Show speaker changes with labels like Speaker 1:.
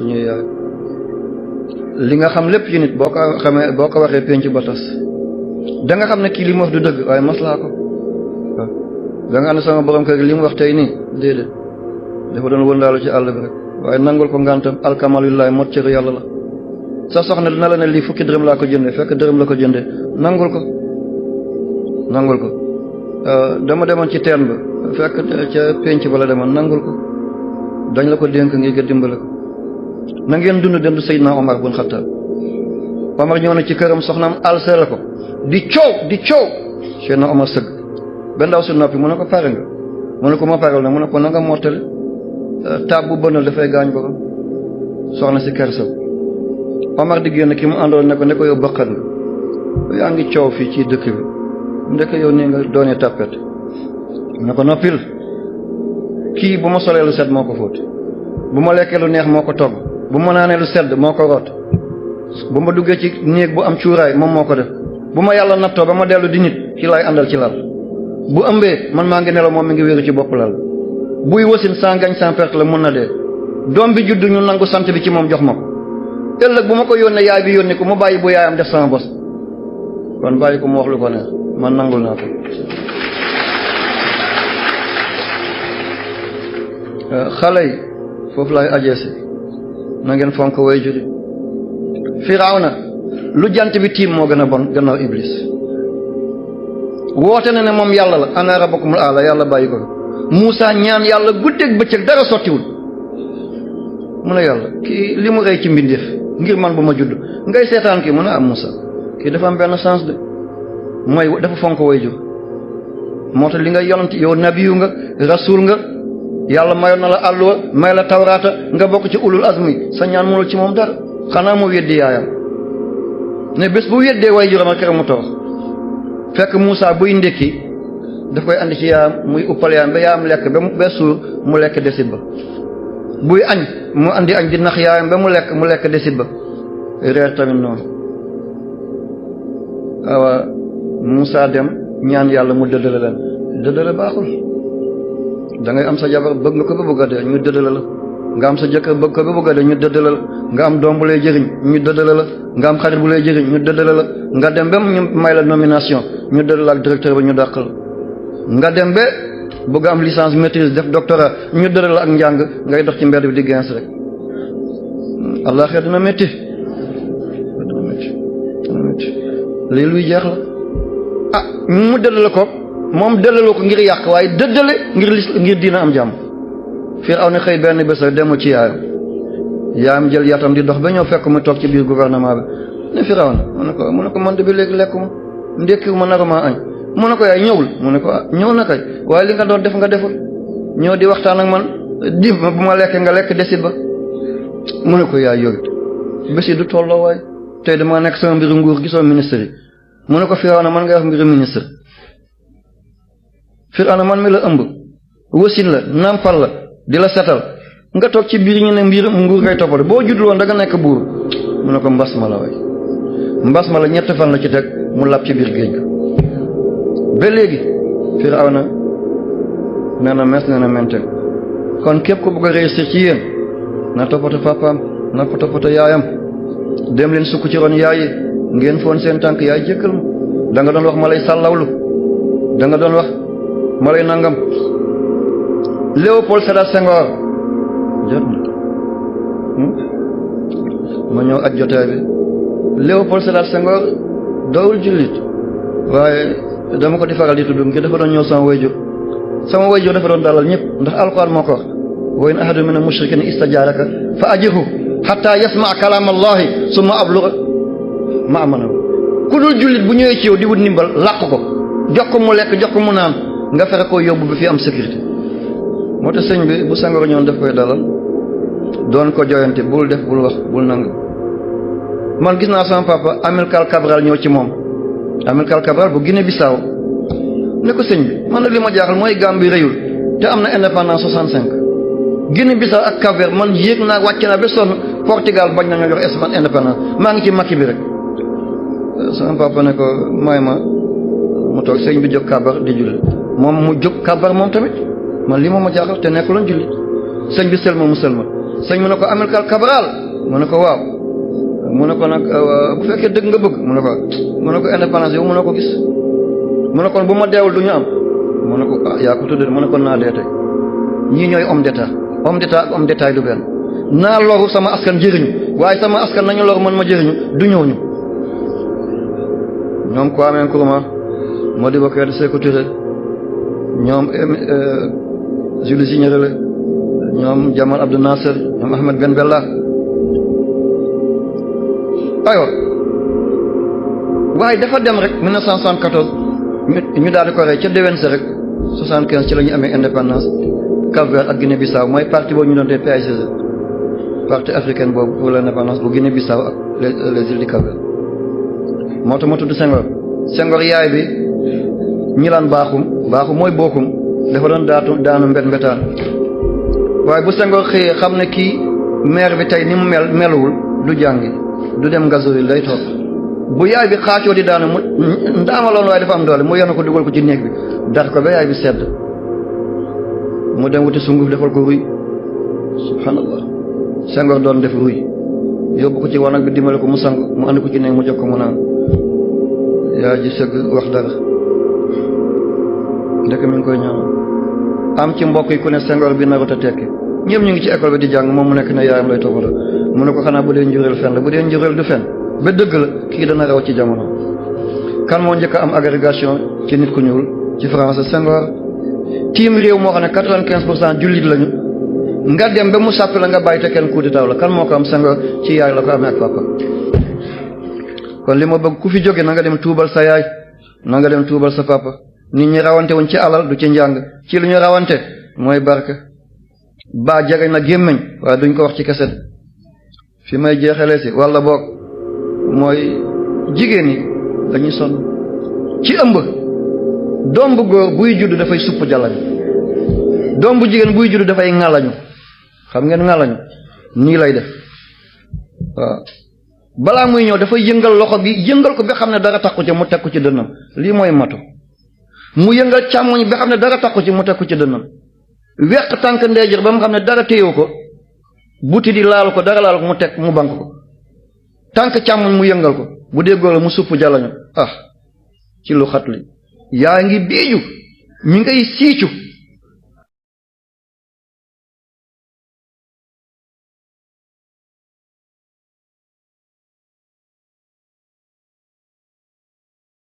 Speaker 1: suñuy yaay li nga xam lépp ci nit boo ko waxee penc ba tas da nga xam ne kii li mu wax du dëgg waaye maslaa ko waaw da nga ne sama borom kër li mu wax tey nii déedéet dafa doon wëndaalu ci àll bi rek waaye nangul ko ngantam alkamalulillahi mot cëru yàlla la sa soxna dina la ne lii fukki dërëm laa ko jëndee fekk dërëm la ko jëndee nangul ko dama demoon ci teen ba fekk ca penc ba la demoon nangul ko dañ la ko dénk ngir nga dimbale ko na ngeen dund Seydina Omar bun Xattaab Omar ñëw na ci këram soxnaam alsela ko di coow Seydina Omar sëgg ba ndaw si noppi mu ne ko pare nga mu ne ko ma paral na mu ne ko na nga mottali taab bu bënal dafay gaañ borom soxna si kersa Omar di génn ki mu àndoon ne ko yow bëqat nga yaa ngi coow fii ci dëkk bi ndeke yow nii nga doonee tàppet ne ko noppil kii bu ma solee lu set moo ko fóot bu ma lekkee lu neex moo ko togg bu ma naanee lu sedd moo ko root bu ma duggee ci néeg bu am cuuraay moom moo ko def bu ma yàlla nattoo ba ma dellu di nit ki lay àndal ci lal bu ëmbee man maa ngi nelaw moom mi ngi wéeru ci bopp lal buy wasin sans gagne sans perte la mën na dee doom bi juddu ñu nangu sant bi ci moom jox ma ko ëllëg bu ma ko yónnee yaay bi yónnee ko mu bàyyi bu yaayam def sama bos kon bàyyi ko mu wax lu ko neex man nangul naa ko xale yi foofu lay ajeesi na ngeen fonk way juri Firawna lu jant bi tiim moo gën a bon gannaaw Iblis woote na ne moom yàlla la ana rabbukumul aala yàlla bàyyi ko Muusa ñaan yàlla guddeeg bëccëg dara sottiwul mu ne yàlla kii li mu rey ci mbindeef ngir man bu ma judd ngay seetaan kii mu ne am Muusa kii dafa am benn sens de mooy dafa fonk way jur moo tax li nga yonent yow nabiyu nga rasul nga yàlla mayoon na la àlluwa may la tawraata nga bokk ci ulul azmi sa ñaan mënul ci moom dara xanaa mu weddi yaayam ne bés bu weddee way juram ak mu torox fekk Muusa buy ndékki daf koy andi ci yaayam muy uppal yaayam ba yaayam lekk ba suur mu lekk desit ba buy añ mu andi añ di nax yaayam ba mu lekk desit ba reer tamit noonu waaw Muusa dem ñaan yàlla mu dëddale leen dëddale baaxul da ngay am sa jabar bëgg nga ko ba bëgg a dee ñu dëddale la nga am sa jëkkër bëgg ko ba bëgg a dee ñu dëddale la nga am doom bu lay jëriñ ñu dëddale la nga am xarit bu lay jëriñ ñu dëddale la nga dem ba ñu may la nomination ñu dëddale la ak directeur ba ñu dàq la nga dem ba bëgg am licence maîtrise def doctorat ñu dëddale la ak njàng ngay dox ci mbedd bi di gens rek allah xeet dina métti lii luy jeex la ah mu dëddale ko moom dëddale ko ngir yàq waaye dëddale ngir dina am jàmm Firawna xëy benn bés rek demul ci yaayam jël yatam di dox ba ñëw fekk mu toog ci biir gouvernement bi ne Firawna mu ne ko man de bi léegi lekkuma ndékkiwu ma naruma añ mu ne ko yaay ñëwul mu ne ko ñëw na kay waaye li nga doon def nga deful ñëw di waxtaan ak man di bu ma lekkee nga lekk desit ba mu ne ko yaay yorit bés yi du tolloo waay tey dama nekk sama mbiru nguur gisoo ministre yi mu ne ko Firawna man ngay wax mbiru ministre Firawna man mi la ëmb wasin la nampal la di la setal nga toog ci biir ñu ne mbir nguur ngay toppal boo juddul woon da nga nekk buur mu ne ko mbas ma la way mbas ma la ñett fan la ci teg mu lab ci biir géej ga ba léegi Firawna nee na mes nee na menteg kon képp ku bëgg a réussir ci yéen na toppata papaam na ko toppata yaayam dem leen sukk ci ron yaayi ngeen foon seen tànk yaay jékkal ma da nga doon wax ma lay sàllawlu da nga doon wax ma lay nangam Léopold Sédar Senghor jot na ma ñëw ak jotaay bi Léopold Sédar Senghor dawul jullit waaye dama ko di faral di tudd ngir dafa doon ñëw sama wayjur dafa doon dalal ñëpp ndax alxuraan moo ko wax wa in ahadun mina mushrikiina istajaaraka fa ajirhu hatta yasmaa kalaam allahi summa ablugha ma'manahu ku dul jullit bu ñëwee ci yow di wut ndimbal làq ko jox ko mu lekk jox ko mu naan nga fexe koo yóbbu bi fi am sécurité moo tax sëñ bi bu Senghor ñoon daf koy dalal doon ko joyante bul def bul wax bul nangu man gis naa sama papa Amilcar Cabral ñëw ci moom Amilcar Cabral bu Guinée Bissau ne ko sëñ bi man nag li ma jaaxal mooy Gambie réyul te am na indépendance 65 Guinée Bissau ak Cap-Vert man yéeg naa wàcc naa ba sonn Portugal bañ na nga jox Espagne indépendance maa ngi ci makki bi rek sama papa ne ko may ma mu toog sëñ bi jóg kabar di julli moom mu jóg kabar moom tamit man li moom ma jaaxal te nekkuloon julli sëñ bi sëlma mu sëlma sëñ mu ne ko Amilcar Cabral mu ne ko waaw mu ne ko nag bu fekkee dëgg nga bëgg mu ne ko indépendance yow mu ne ko gis mu ne ko bu ma deewul du ñu am mu ne ko yaa ko tudd mu ne ko naa dee tey ñii ñooy homme d'état ak homme d'état du benn naa loru sama askan jëriñu waaye sama askan nañu loru man ma jëriñu du ñëw ñu ñoom Kwame Nkrumah Modibo Keïta Sékou Touré ñoom Julius Nyerere ñoom Jamal Abdel Nasser ñoom Ahmed Ben Bella aywa waaye dafa dem rek 1974 ñu daal di ko rey ca déwén sa rek 75 ci la ñu amee indépendance Cap-Vert ak Guinée-Bissau mooy parti boobu ñu doon tee PAIGC parti africaine boobu pour l'indépendance bu Guinée-Bissau ak les îles du Cap-Vert moo tax ma tudd Senghor yaay bi ñi laan baaxum mooy bokkum dafa doon daanu mbetaan waaye bu Senghor xëyee xam ne kii maire bi tey ni mu meluwul du jàngi du dem Ngazobil lay toog bu yaay bi xaacoo di daanu mu ndaamaloon waaye dafa am doole mu yenu ko dugal ko ci néeg bi dar ko ba yaay bi sedd mu dem wuti sunguf defal ko ruy subhanallah Senghor doon def ruy yóbbu ko ci wanag bi dimbale ko mu sang mu andi ko ci néeg mu jox ko mu naan yaa ji sëgg wax dara ndek mi ngi koy ñaan am ci mbokk yi ku ne Senghor bi narut a tekki ñëpp ñu ngi ci école bi di jàng moom mu nekk ne yaayam lay toppatoo mu ne ko xanaa bu dee njureel fen la bu dee njureel du fen ba dëgg la kii dana raw ci jamono. kan moo njëkk a am agrégation ci nit ku ñuul ci français Senghor tiim réew moo xam ne 95% jullit lañu nga dem ba mu sàppi la nga bàyyi te kenn coup d'état la kan moo ko am Senghor ci yaay la ko amee ak papa. kon li ma bëgg ku fi jóge na nga dem tuubal sa yaay na nga dem tuubal sa papa nit ñi rawante wuñ ci alal du ci njàng ci lu ñu rawante mooy barke baa jege na gémmiñ waaye duñ ko wax ci keset fi may jeexalee si walla boog mooy jigéen ñi dañuy sonn ci ëmb doom bu góor buy judd dafay supp jalañ doom bu jigéen buy judd dafay ŋalañu xam ngeen ŋalañu nii lay def waaw balaa muy ñëw dafa yëngal loxo bi yëngal ko ba xam ne dara takku ci mu teg ko ci dënnam lii mooy matu mu yëngal càmmoñ ba xam ne dara takku ci mu teg ko ci dënnam weq tànk ndeejër ba mu xam ne dara téyewu ko buti di laal ko dara laal ko mu teg mu bank ko tànk càmmoñ mu yëngal ko bu dee góor la mu supp jalañu ci lu xat li yaa ngi biiju mi ngay siicu